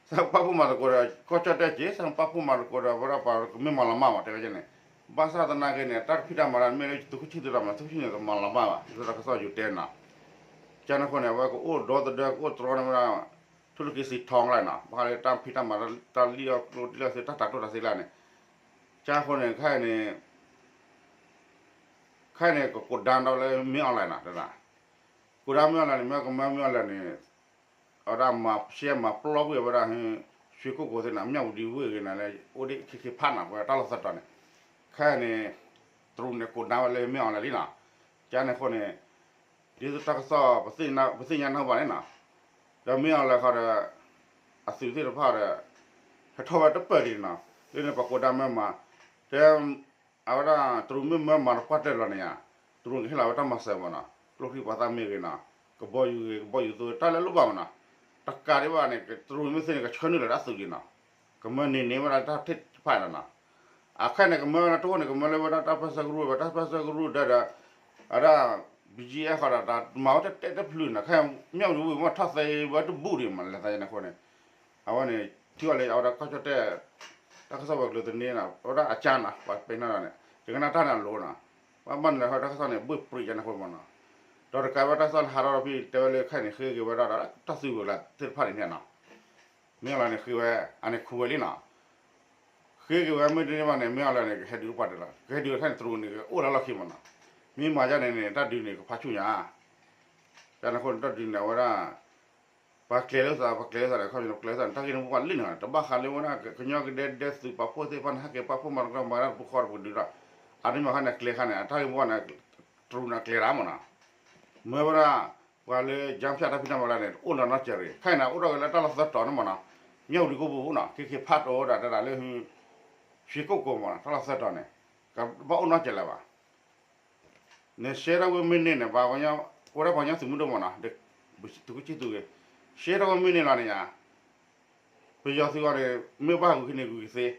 စကပၣ်ဖိမၤသကိးဒီး ကီၢ်ကၠီၣ်တဲၣ်က့ၤ စကပၣ်ဖိမၤသကိးဒီးဝဲဒၣ်ပှၤကမ့ၢ်မၤလီၤမၢ်မး တဲဝဲန့ၣ် ဘၣ်ဆၣ်သနာ်က့န့ၣ် တၢ်ဖံးတၢ်မၤတၢ်မ့ၢ်လၢသုးခိၣ်ဆံၣ်သူးတၢ်မၤ သုးခိၣ်ဆံၣ်သူးန့ၣ် ကမၤလီၤမၢ်ဘၣ် ဒ်သိးတၢ်ကစီၣ်ယိၤတဲနီၤ ကန့ၣ်အဃိန့ၣ် အဝဲကအိၣ်ဒီသဒၢ ကအိၣ်တြီန့ၢ်ဝဲဒၣ် ထူတက့ၢ်စံးထီအကျါနီၤ ဘၣ်ဃးလၢတၢ်ဖံးတၢ်မၤတၢ်လံၣ်အီၣ်ကျိၣ်တံၢ်လီၢ်သ့ တၢ်တၤကျိၣ်တၤစ့ကျါန့ၣ် ကန့ၣ်အဃိန့ၣ် ခဲအံၤန့ၣ် ခဲအံၤန့ၣ် ကကိးဒၣ်ဒီးလၢ မင်းအောင်လှိုင် နီၤ တဲဒၣ် ကိးဒၣ် မင်းအောင်လှိုင် န့ၣ် မ့ၢ်ကမၢ မင်းအောင်လှိုင် န့ၣ် အဝဲဒၣ်မၤရှဲမၤပျီကွံာ်ဝဲဒၣ် ရွှေကုက္ကို သ့ၣ်နီၤ မြဝတီဝ့ၢ်ဂ့ၤန့ၣ်လၢ အိၣ်ဒံးခံခံဖးနီၤ ပဝဲတၢ်လီၢ်သတးန့ၣ် ခဲအံၤန့ၣ် တရူးန့ၣ်ကိးဒၣ်ဝဲလၢ မင်းအောင်လှိုင် လံနီၤ ကန့ၣ်အဃိန့ၣ် ဒ်သိးတၢ်ကစီၣ် ပသ့ၣ်ညါနီၣ်ဘၣ်န့ၣ်နီၤ ဒီး မင်းအောင်လှိုင် ဃီဒီး အသုးသ့ၣ်တဖၣ်ဒီး ဟဲထီၣ်ဝဲတပၢၢ်ဒံးနီၤ လၢန့ၣ်ပှၤကိးဒၣ်မၢမၤ တဲ အဝဲဒၣ်တရူးမ့ၢ်မၢမၤတပှၢ်တၢၢ်လီၤန့ၣ်ဧါ တရူးန့ၣ်ကဟ့ၣ်လီၤဝဲတၢ်မၤစၢၤမးနီၤ ကျိချံမျိာ်သၣ်မ့ၢ်ဂ့ၤနီၤ ကဘီယူၤဂ့ၤ ကဘီယူၤသိ တၢ်လၢလိၣ်ဘၣ်မးနီၤ တကးဒံးဘၣ်န့ၣ် တရူးမ့ၢ်သ့န့ၣ် ကဆှၢနုာ်လီၤတၢ်သုးဒံးနီၤ ကမၢန့ၢ်န့ၢ်ဝဲဒၣ်တၢ်ထံၣ်တဖၣ်လီၤနီၤ အခဲအံၤန့ၣ် ကမၢဝဲလၢတအိၣ်န့ၣ် ကမၢလၢဝဲဒၣ်တၢ်ပၢၢ်ဆၢကရူၢ် ဝဲတၢ်ပၢၢ်ဆၢကရူၢ်ဒီး အဝဲဒၣ် BGF ဃီဒီး တၢ်မၤဝဲတတဲတဖျုးနီၤ ခဲအံၤ မြဝတီဝ့ၢ်မ့ၢ်ထီၣ်သ့ဝဲတဘူၣ်ဒံးမး လဲၤသးယန့ၣ်အဃိန့ၣ် အဝဲန့ၣ် ထံၣ်အီၤလၢအဝဲဒၣ်ကီၢ်ကၠီၣ်တဲၣ် တၢ်ကစီၣ်ဝဲၤကျိၤသန့နီၤ အဝဲဒၣ်အကၢ်နီၤ ပှၤပဲာ်နီၢ်ဒီးန့ၣ် ယကနၣ်တၢ်န့ၣ်အလိၤနီၤ ဘၣ်မနုၤလဲၣ် တၢ်ကစီၣ်န့ၣ် ဘှ့ၣ်ပြံးယန့ၣ်အဃိမးနီၤ ဒီးတကးဝဲတၢ်ကစီၣ်လၢဟးထီၣ်ဒီးဖဲတဲဝဲလၢခဲအံၤန့ၣ် ဃ့က့ၤဝဲဒၣ်ဒီး တၢ်စုကဝဲၤကျါသ့ၣ်တဖၣ်န့ၣ်န့ၣ်နီၤ မ့ၢ်အီၤလၢန့ၣ်ဃ့ဝဲ အန့ၣ်ခူဝဲလံနီၤ ဃ့က့ၤဝဲမ့ၢ်တန့ၢ်ဘၣ်န့ၣ် မ့ၢ်အီၤလၢန့ၣ် ကဟဲဒုးပှၤတလီၤ ကဟဲဒုးတခါန့ၣ် တရူးန့ၣ် ကအိၣ်လၢလီၢ်ခံမ့ၢ်နီၤ, မ့ၢ်မၤဒ်န့ၣ်န့ၣ် တၢ်ဒုးန့ၣ် ကဖးဆူၣ်ညါ, ကန့ၣ်အဃိန့ၣ် တၢ်ဒုးန့ၣ် အဝဲဒၣ် ပှၤကျဲၤလိာ်သး ပှၤကျဲၤလိာ်သးန့ၣ် ခီပညီပကျဲၤလိာ်သးန့ၣ် တၢ်ဂ့ၢ်န့ၣ်ပှၤလၢန့ၣ် တဘၣ်ဃးလၢဝဲဒၣ် ကညီကဒဲဒဲသုးပာ်ဖှိၣ်သ့ၣ်တဖၣ်န့ၣ် ဟဲက့ၤပာ်ဖှိၣ်မၤတကီမၤတၢ်တပူၤဃီတပူၤဒုးဒီး အါတမံၤခါန့ၣ် အကျဲခါန့ၣ် အတၢ်ဂ့ၢ်ပှၤန့ၣ် တရူးန့ၣ်အကျဲတၢ်မ့ၢ်နီၤ, မ့ၢ်ဝဲဒၣ် ပှၤလၢ ကၠၢဖၠၣ် တၢ်ဖံးတၢ်မၤလၢန့ၣ် အိၣ်လီၤနီတစဲးရံၣ် ခဲအံၤန့ၣ် အိၣ်ထီၣ်က့ၤလၢတၢ်လီၢ်သၢတီၤန့ၣ်မ့ၢ်နီၤ, မၠၣ်ဝတံၤကိၣ်ပူၤနီၤ ခ့ခ့ဖးတိၤဒၣ်တဲဒၣ်လၢ ရွှေကုက္ကိုမ့ၢ်နီၤ တၢ်လီၢ်သၢတီၤန့ၣ် ကဘၣ်အိၣ်နီတစဲးလၢၤဘၣ် နရှဲထီၣ်ဝဲမ့ၢ်န့ၢ်န့ၣ် ပှၤကညီ အိၣ်ဒၣ်ပှၤကညီသုးမုၢ်ဒိၣ်မ့ၢ်နီၤ, သုးက့ၢ်သုးဂ့ၤ, ရှဲထီၣ်ဝဲမ့ၢ်န့ၢ်လီၤန့ၣ်ယါ, ပယီၤသုးအီၤန့ၣ် မ့ၢ်ဘၣ်ဂုာ်ခံန့ၣ်ဂုာ်ကသ့,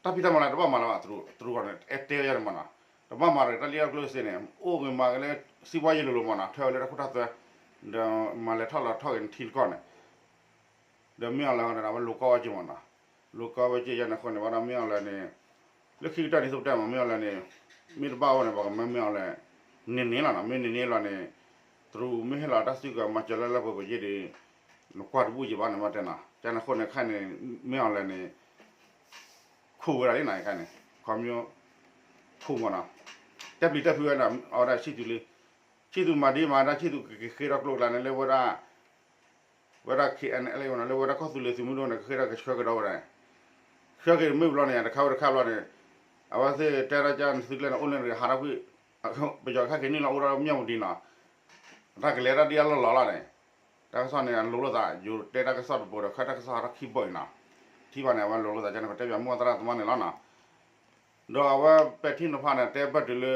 တၢ်ဖံးတၢ်မၤလၢတဘၣ်မၤလၢၤဘၣ် တရူးအီၤန့ၣ် အဲၣ်တဲဝဲယါန့ၣ်မ့ၢ်နီၤ, တဘၣ်မၤရၢၤတၢ်လံၣ်တၢ်ကျိၣ်စ့န့ၣ် အိၣ်ဂ့ၤမၤဂ့ၤလၢ စံးပှၤယံာ်လိၤလိၤမ့ၢ်နီၤ ထွဲဝဲလၢတၢ်ခိတၢ်သွဲ, ဒီးမၤလဲၤထီၣ်လီၤထီၣ်ဂ့ၤနထံတကီၢ်န့ၣ် ဒီးမ့ၢ်အီၤလၢအဝဲလိၤကီဝဲက့မ့ၢ်နီၤ, လိၤကီဝဲက့ယါန့ၣ်အဃိန့ၣ် ဘၣ်ဒီးမ့ၢ်အီၤလၢန့ၣ် လၢခံကတၢၢ်ဒ်သိးပတဲမ့ၢ်မ့ၢ်အီၤလၢန့ၣ် မ့ၢ်တဘၣ်အိၣ်န့ၣ် ပှၤကမၢမ့ၢ်အီၤလၢ န့ၢ်န့ၢ်လီၤနီၤ, မ့ၢ်န့ၢ်န့ၢ်လီၤန့ၣ် တရူးမ့ၢ်ဟ့ၣ်လီၤတၢ်စုကဝဲၤမၤစၢၤလၢလၢပှဲၤပှဲၤယ့ၢ်ဒီး နကွၢ်တဘူၣ်ယံၤဘၣ်န့ၣ်မ့ၢ်တဲနီၤ, ကန့ၣ်အဃိန့ၣ်ခဲအံၤန့ၣ် မ့ၢ်အီၤလၢန့ၣ် ခိးဝဲဒၣ်လံနီၤ ခဲအံၤန့ၣ် ခီမ့ၢ် ခိးမ့ၢ်နီၤ, တဲပျံၤတဲဖုးဝဲဒၣ် အဝဲဒၣ်ဆံၣ်သူးလံ, ဆံၣ်သူးမၤဒ်မၤဒၣ်ဆံၣ်သူးကက့ၤဃ့ထီၣ်ကျိကျါန့ၣ် လၢဝဲဒၣ် ဝဲဒၣ် ခဲအံၤန့ၣ် လၢဝဲဒၣ်ကီၢ်သူလ့ၤသုးမုၢ်ဒိၣ်န့ၣ် ကဃ့ထီၣ်ကဆှၢကဒီးဝဲဒၣ်, ဆှၢက့ၤမ့ၢ်ဘျီန့ၣ် တခါဝဲတခါဘျီန့ၣ် အဝဲသ့ၣ်တဲထီၣ်ကန့ၣ်သုကျဲန့ၣ် အိၣ်လၢနဂ့ၤဟးထီၣ်ကွံာ်, ပယီၤကဟဲက့ၤနုာ်လီၤအိၣ်ဒီးမၠၣ်ဝတံၤနီၤ, တၢ်ကလဲၤတၢ်ဒ်အလီၢ်လီၤလီၤန့ၣ်, တၢ်ကစီၣ်န့ၣ် အလိၤလိာ်သး ယိၤတဲတၢ်ကစီၣ်တဘိဒီး ခဲတၢ်ကစီၣ်ဟးထီၣ်ခံဘိအံၤနီၤ, ထံၣ်ဘၣ်န့ၣ် အဝဲလိၤလိာ်သးကန့ၣ် ပတဲပၠးမုၢ်သရၣ်သမါန့ၣ်လီၤနီၤ, ဒီးအဝဲပဲာ်ထံနီၤဖးန့ၣ် တဲဘၣ်တုၤလၢ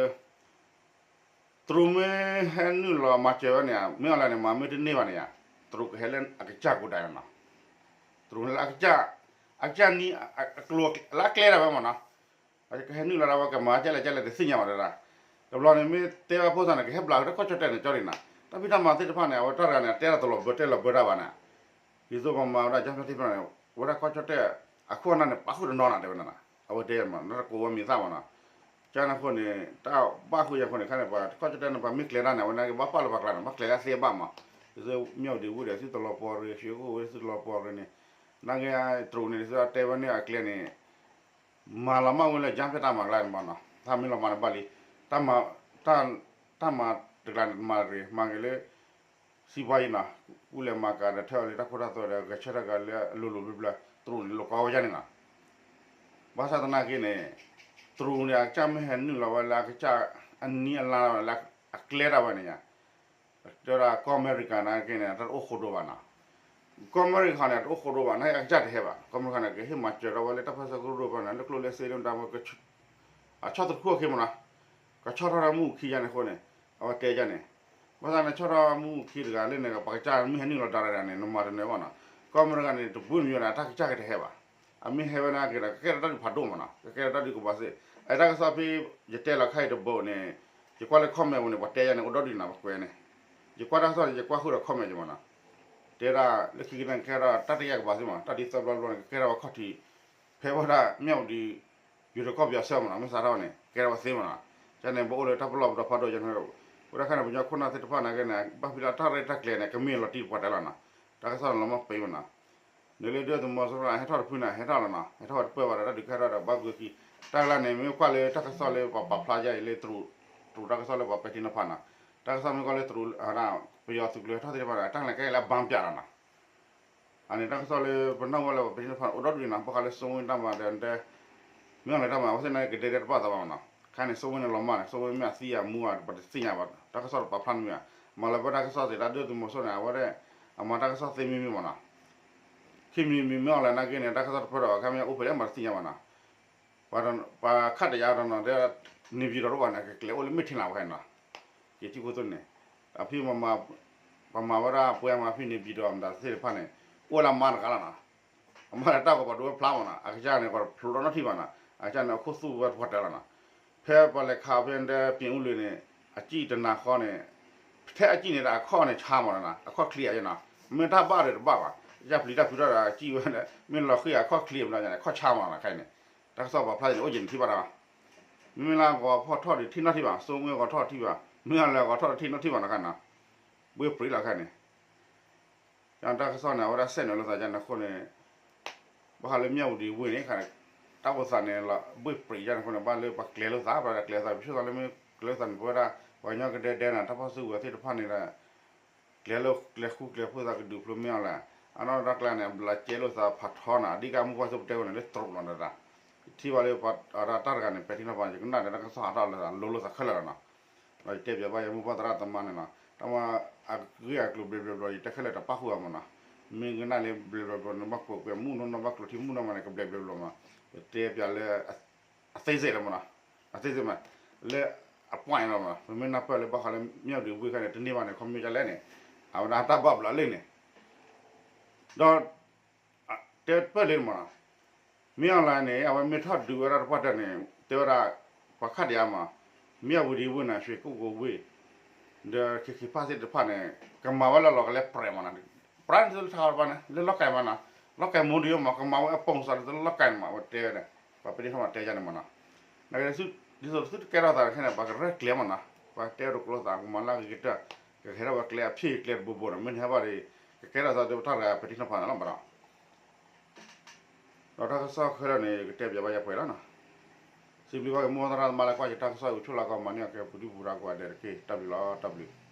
တရူးမ့ၢ်ဟဲနုာ်လီၤမၤစၢၤဝဲန့ၣ် မ့ၢ်အီၤလၢန့ၣ် မၤမ့ၢ်တန့ၢ်ဘၣ်န့ၣ်ယါ, တရူးကဟဲလၢအကစၢ်ကိးဒၣ်နီၤ, တရူးလၢအကစၢ်, အကစၢ်နံၤ, အကျိၤလၢအကျဲဒၣ်ဝဲမ့ၢ်နီၤ, ကဟဲနုာ်လီၤဒၣ်ဝဲကမၤကဲလဲၣ်ကဲလဲၣ်တသ့ၣ်ညါဘၣ်တဒၣ်, တဘျီန့ၣ်မ့ၢ်တဲဘၣ်ဖိသၣ်န့ၣ် ကဟဲဘျးက့ၤတၢ်ကီၢ်ကၠီၣ်တဲၣ်န့ၣ်ကၠီဒံးနီၤ, တၢ်ဖံးတၢ်မၤသ့ၣ်တဖၣ်န့ၣ် အဝဲတၢ်တဂၤန့ၣ် အတဲတၢ်တလီၤဘၢတဲလီၤဘၢတၢ်ဘၣ်န့ၣ်, ဒ်သိးပမၤဝဲဒၣ်ကၠၢဖၠၣ်သ့ၣ်တဖၣ်န့ၣ် ဝဲဒၣ်ကီၢ်ကၠီၣ်တဲၣ် အခိၣ်အနၢ်န့ၣ် ပာ်ဃုာ်တနီၤနၤတဲဝဲန့ၣ်နီၤ, အဝဲတဲမ့ၢ်နီၤ တကိးဝဲမံၤသၣ်မ့ၢ်နီၤ, ကန့ၣ်အဃိန့ၣ် တၢ်ဘၣ်ဃုာ်ယါအဃိန့ၣ် ခဲန့ၣ် ပှၤကီၢ်ကၠီၣ်တဲၣ်န့ၣ် ပှၤမ့ၢ်ကျဲၤတၢ်န့ၣ် အဝဲန့ၣ်က့ၤဘၣ်ပာ်လၢပှၤကျါန့ၣ် ဘၣ်ကျဲၤလၢအသ့အဘၣ်မ့ၢ်, ဒ်သိးမၠၣ်ဝတံၤဝ့ၢ်ဒီး သုတလီၤပှီၤရ့ ရွှေကုက္ကိုဝ့ၢ်သုတလီၤပှီၤရ့န့ၣ်, နာ်က့ တရူးန့ၣ် ဒ်သိးတဲဝဲန့ၣ်အကျဲန့ၣ် မၤလီၤမၢ်ဝဲလၢ ကၠၢဖၠၣ် တၢ်မၤကျါန့ၣ်မ့ၢ်နီၤ, တၢ်မ့ၢ်လီၤမၤန့ၣ်ဘၣ်လံ, တၢ်မၤ, တၢ်မၤတကျါန့ၣ် မၤတဂ့ၤ မၤဂ့ၤလၢ စံးပှၤယံၤနီၤ, ကူလဲၤမၤကၤဒီး ထဲအီၤလၢတၢ်ခိတၢ်သွဲဒီး ဂဲၤဆၢထၢၣ်ကၤလၢအလိၤလိၤဘျၢဘျၢ, တရူးန့ၣ် လိၤကီဝဲယါန့ၣ်နီၤ, ဘၣ်ဆၣ်သနာ်က့န့ၣ် တရူးန့ၣ် အကစၢ်မ့ၢ်ဟဲနုာ်လီၤဝဲလၢအကစၢ် အနံၤအလါလၢအကျဲဒၣ်ဝဲန့ၣ်ယါ, တဲဝဲဒၣ်ကီၢ်အမဲရကၤနာ်က့န့ၣ် တၢ်တအိၣ်ဃိဒိဘၣ်နီၤ, ကီၢ်အမဲရကၤန့ၣ် တအိၣ်ဃိဒိဘၣ် နာ်က့အကစၢ်တဟဲဘၣ်, ကီၢ်အမဲရကၤန့ၣ် ကဟ့ၣ်မၤစၢၤထီၣ်ဝဲလၢတၢ်ပၢဆှၢကရူၢ်ဒိၣ်ဖဲန့ၣ် လၢကျိၣ်လၢစ့လၢမတၤမ့ၢ် အဆီၣ်သရူးခိၣ်အခံမ့ၢ်နီၤ, ကဆီၣ်ထီၣ်တၢ်မူအခံယါန့ၣ်အဃိန့ၣ်, အဝဲတဲယါန့ၣ်, ဘၣ်ဆၣ်န့ၣ် ဆီၣ်ထီၣ်မူအခံတဂၤလၢန့ၣ် ပှၤကစၢ်မ့ၢ်ဟဲနုာ်လီၤဒၣ်န့ၣ် နမၤတနၢၤဘၣ်နီၤ, ကီၢ်အမဲရကၤန့ၣ် တဘျုးမံၤဝဲဒၣ် တၢ်ကစၢ်ကတဟဲဘၣ်, အမ့ၢ်ဟဲဝဲနာ်က့ဒီး ကကဲထီၣ်တၢ်ဒုးဖးဒိၣ်မ့ၢ်နီၤ, ကကဲထီၣ်တၢ်ဒုးကဘီၤစ့ၣ်, အတၢ်ကစီၣ်ဖဲ ယတဲလီၤခါအံၤတဘိန့ၣ်, ယကွၢ်လၢ comment ပူၤန့ၣ် ပှၤတဲယါန့ၣ် အိၣ်ဒီဒူၣ်နီၤ ပကွဲးန့ၣ်, ယကွၢ်တၢ်ကစီၣ်န့ၣ် ယကွၢ်ဃုာ်ဒီး comment ယမ့ၢ်နီၤ, တဲဒၣ်လၢခံကတၢၢ်န့ၣ် ကကဲထီၣ်တၢ်တယာ်ကဘီၤစ့ၣ်မ့ၢ်နီၤ, တၢ်ဒ်သၢဘျီတဘျီန့ၣ် ကကဲထီၣ်ဝဲခီၣ်ထံး, ဖဲဝဲဒၣ်မၠၣ်ဝတံၤ ယိၤတကီၢ်ပယီၤဆၢမ့ၢ်နီၤ, မ့ၢ်စးထီၣ်န့ၣ် ကဲထီၣ်ဝဲသ့မ့ၢ်နီၤ, ကန့ၣ် ပအိၣ်လၢတၢ်ပလီၢ်ပဒီဖးဒိၣ်ယါန့ၣ်, ဝဲဒၣ်ခဲန့ၣ် ပညီခိၣ်နၢ်သ့ၣ်တဖၣ်နာ်က့န့ၣ် ဘၣ်ဖဲလၢတၢ်ရဲၣ်တၢ်ကျဲၤန့ၣ် ကမ့ၢ်လီၤတံၢ်ပှၤတဲလီၤနီၤ, တၢ်ကစီၣ်န့ၣ်လီၤမၢ်ပ့ၤမ့ၢ်နီၤ, နလၢဒုၣ်ဒါသုးမီၤစိရိၤဟဲထီၣ်တဖုန့ၣ် ဟဲထီၣ်လီၤနီၤ, ဟဲထီၣ်ဝဲတပၢၢ်ဘၣ်ဒီး တၢ်ဒုးကဲထီၣ်ဒီးဘၣ်ဘုးခံ, တၢ်လၢန့ၣ် မ့ၢ်ကွၢ်လၢတၢ်ကစီၣ်လၢပှၤပာ်ဖျါယါအံၤလၢ တရူး, တရူးတၢ်ကစီၣ်လၢပှၤပဲာ်ထံနီၤဖးနီၤ, တၢ်ကစီၣ်မ့ၢ်ကွၢ်လၢတရူး, ပယီၤသုးကျိၤဟဲထီၣ်သ့ၣ်တဖၣ်န့ၣ် တၢ်လဲၤကဲလၢအဘၣ်ပျၢ်လီၤနီၤ အန့ၣ် တၢ်ကစီၣ်လၢပနီၢ်ဝဲလၢပှၤပဲာ်ထံနီၤဖးန့ၣ် အိၣ်ဒီဒူၣ်န့ၣ်နီၤ, ဘၣ်ဃးလၢစိဝ့တၢ်မၤဒီးတဲ, မ့ၢ်အီၤလၢတၢ်မၤ အဝဲသ့ၣ်နာ်က့ ကဒဲဒဲတဘၣ်သးဘၣ်မ့ၢ်နီၤ, ခဲန့ၣ် စိဝ့န့ၣ်လီၤမၢ်န့ၣ် စိဝ့မ့ၢ်အသံအမူဧါ ပတသ့ၣ်ညါဘၣ်, တၢ်ကစီၣ်တပာ်ဖျါန့ၣ်မ့ၢ်ဧါ, မၤလၢပတၢ်ကစီၣ်သ့ၣ် တၢ်ဒုၣ်ဒါသုးမီၤစိရိၤန့ၣ် အဝဲဒၣ် အမၤတၢ်ကစီၣ်သ့မံၤမံၤမ့ၢ်နီၤ, ခံမံၤမံၤမ့ၢ်အီၤလၢနာ်က့န့ၣ် တၢ်ကစီၣ်တဖျၢၣ်ဒီး ခဲမ့ၢ်အိၣ်ဖဲလဲၣ်မးတသ့ၣ်ညါဘၣ်နီၤ ပှၤခးတယာ်ဒီးနီၤ တဲ နေပြည်တော် တအိၣ်ဘၣ်န့ၣ် ကကျဲၤအိၣ်လၢမဲၢ်ထံလၢ်ဝဲနီၤ, ယထံၣ်ခိၣ်သိန့ၣ်, အဖံ ပမၤဝဲဒၣ်ပှဲၤမးဖံန့ၣ် နေပြည်တော် မတၤသ့ၣ်တဖၣ်န့ၣ် အိၣ်လၢအမါတဂၤလီၤနီၤ, အမါန့ၣ်တၢ်ဂီၤပှၤဒိဝဲဖျါမးနီၤ, အကစၢ်န့ၣ် ပှၤဖျိးထီၣ်နီၢ်ထံၣ်ဘၣ်နီၤ, အကစၢ်န့ၣ် အခိၣ်သူၣ်ဝဲတပှၢ်တၢၢ်လီၤနီၤ, ဖဲပှၤလဲၤခးဖဲတဲ ပြင်ဦးလွင်န့ၣ် အစံၣ်တနၤဃီန့ၣ်, ထဲအစံၣ်န့ၣ်ဒီးအခီၣ်န့ၣ်ဆါမးနီၤ, အခီၣ်ချံအယဲနီၤ, မ့ၢ်တၢ်ဘၣ်ဒီးတဘၣ်ဘၣ်, ယပျံၤတၢ်ဖုးထီၣ်ဒီးအစံၣ်ဝဲ, မ့ၢ်လီၤဃံၤအခီၣ်ချံမးနီၤ အခီၣ်ဆါမးနီၤခဲအံၤန့ၣ်, တၢ်ကစီၣ်ပာ်ဖျါန့ၣ် အိၣ်ယဲန့ၣ်ထံၣ်ဘၣ်တၢ်ဘၣ် မ့မ့ၢ်လၢဂီၤဖီၣ်ထီၣ်ဒံးထံၣ်နီၢ်ထံၣ်ဘၣ်, စိမ့ၢ်ဂီၤထီၣ်ထံၣ်ဘၣ်, မ့ၢ်အီၤလၢဂီၤထီၣ်ထံၣ်နီၢ်ထံၣ်ဘၣ်နီၤခါနီၤ, ဘှ့ၣ်ပြံးလီၤခဲန့ၣ်, တၢ်ကစီၣ်န့ၣ် အဝဲဒၣ်စဲးနုာ်လိာ်သးယါန့ၣ်အဃိန့ၣ်, ဘၣ်ဃးလၢမၠၣ်ဝတံၤဝ့ၢ်န့ၣ်ခါန့ၣ်, တၢ်အိၣ်သးန့ၣ်လီၤ ဘှ့ၣ်ပြံးယါန့ၣ်အဃိန့ၣ် ဘၣ်လၢပှၤကျဲၤလိာ်သး ပှၤကျဲၤလိာ်သး ပဆိကမိၣ်လၢမ့ၢ်ကျဲၤလိာ်သးန့ၣ် ပဝဲဒၣ် ပှၤကညီကဒဲဒဲန့ၣ် တၢ်ဖီၣ်စုကဝဲၤသ့ၣ်တဖၣ်န့ၣ်ဒီး ကျဲၤလိာ်ကျဲၤဃူကျဲၤဖိးသးကဒုးဖျိမ့ၢ်အီၤလဲၣ်, အနီၢ်ဒီးတၢ်ကျဲၤန့ၣ် ဘျးကဲလိာ်သးဖးထီန့ၣ် အဓိကမိၢ်ပှၢ်စ့ၢ်ပတဲဝဲန့ၣ် လၢတြူးလီၤဒီး ထံၣ်ဘၣ်လၢပှၤတၢ်တဂၤန့ၣ် ပဲာ်ထံနီၤဖး ယကနၣ်ဒီးတၢ်ကစီၣ်ဟးထီၣ်လၢလိၤလိာ်သးခဲလၢာ်လီၤနီၤ, ဒီးယတဲပၠးဘၣ်ယမိၢ်ပၢ်သရၣ်သမါန့ၣ်နီၤ တၢ်မၤအဂ့ၢ်အကျိၤဘျဲးဘျဲးဘျီ ယတဲခဲလၢာ်တပၣ်ဃုာ်အမးနီၤ, မ့ၢ်ကနၣ်လၢဘျဲးဘျဲးဘျီန့ၣ် ဘၣ်ကွဲးကွဲးမုၢ်နီၢ်နီၢ် ဘၣ်ကျိၤထံမုၢ်နီၢ်မးန့ၣ် ကဘျဲးဘျဲးဘျီမး, ယတဲပၠးလၢ အသေးစိတ်လီၤမးနီၤ, အသေးစိတ်မး, လၢအ point လီၤမးနီၤ, ပမ့ၢ်နၢ်ပၢၢ်လၢဘၣ်ဃးလၢ မြဝတီ ဝ့ၢ်ခါန့ၣ် တန့ၢ်ဘၣ်န့ၣ် ခီမ့ၢ်ကလဲၣ်န့ၣ်, အဝဲဒၣ်တၢ်ဘၣ်ဘျးလံန့ၣ်, ဒီး တဲပၢၢ်လံမးနီၤ, မ့ၢ်အီၤလဲၣ်န့ၣ် အဝဲမ့ၢ်ထီၣ်ဒုးဝဲဒၣ်တပှၢ်တၢၢ်န့ၣ် တဲဝဲဒၣ် ပှၤခးဒံးအါမး, မြဝတီ ဝ့ၢ်န့ၣ် ရွှေကုက္ကိုဝ့ၢ် ဒီး ခ့ခ့ဖၣ်သ့ၣ်တဖၣ်န့ၣ် ကမၤဝဲလၢလီၤကလဲပြဲးမးနီၤ, ပြဲးန့ၣ်တထါဘၣ်န့ၣ် လၢလီၢ်ကဲမးနီၤ, လီၢ်ကဲမူဒံးမး ကမၤဝဲအပိာ်စးလၢလီၢ်ကဲန့ၣ်မး အဝဲတဲဝဲန့ၣ်, ပှၤပဲာ်ထံနီၤဖးတဲယါန့ၣ်မးနီၤ, နက ဒ်သိးသုတကဲထီၣ်သးတခါန့ၣ် ပှၤကရဲၣ်ကျဲမးနီၤ, ပှၤတဲဒိးကျိသး ကမၤလၢအဂ့ၤကတၢၢ်, ကဟဲထီၣ်ဝဲကျဲအဖံးကျဲတဘိဘိန့ၣ် မ့ၢ်နဟဲဘၣ်ဒီး ကကဲထီၣ်သးဒီးပတၢ်တဂၤပဲာ်ထံနီၤဖးန့ၣ်လီၤမးနီၤ, ဒီးတၢ်ကစီၣ်ခဲလၢာ်န့ၣ် ကတဲပၠးဘၣ်ယၤပှဲၤလီၤနီၤ, စံးဘျုးဘၣ်က့ၤမိၢ်သရၣ်သမါလၢကွၢ်ယတၢ်ကစီၣ် ယဆိၣ်လၢကီးမၤန့ၢ်အီၤကဲပူၤဒုပူၤရၤကိးဂၤဒဲးတက့ၢ်. တၢ်ဘျုးလီၤ တၢ်ဘျုး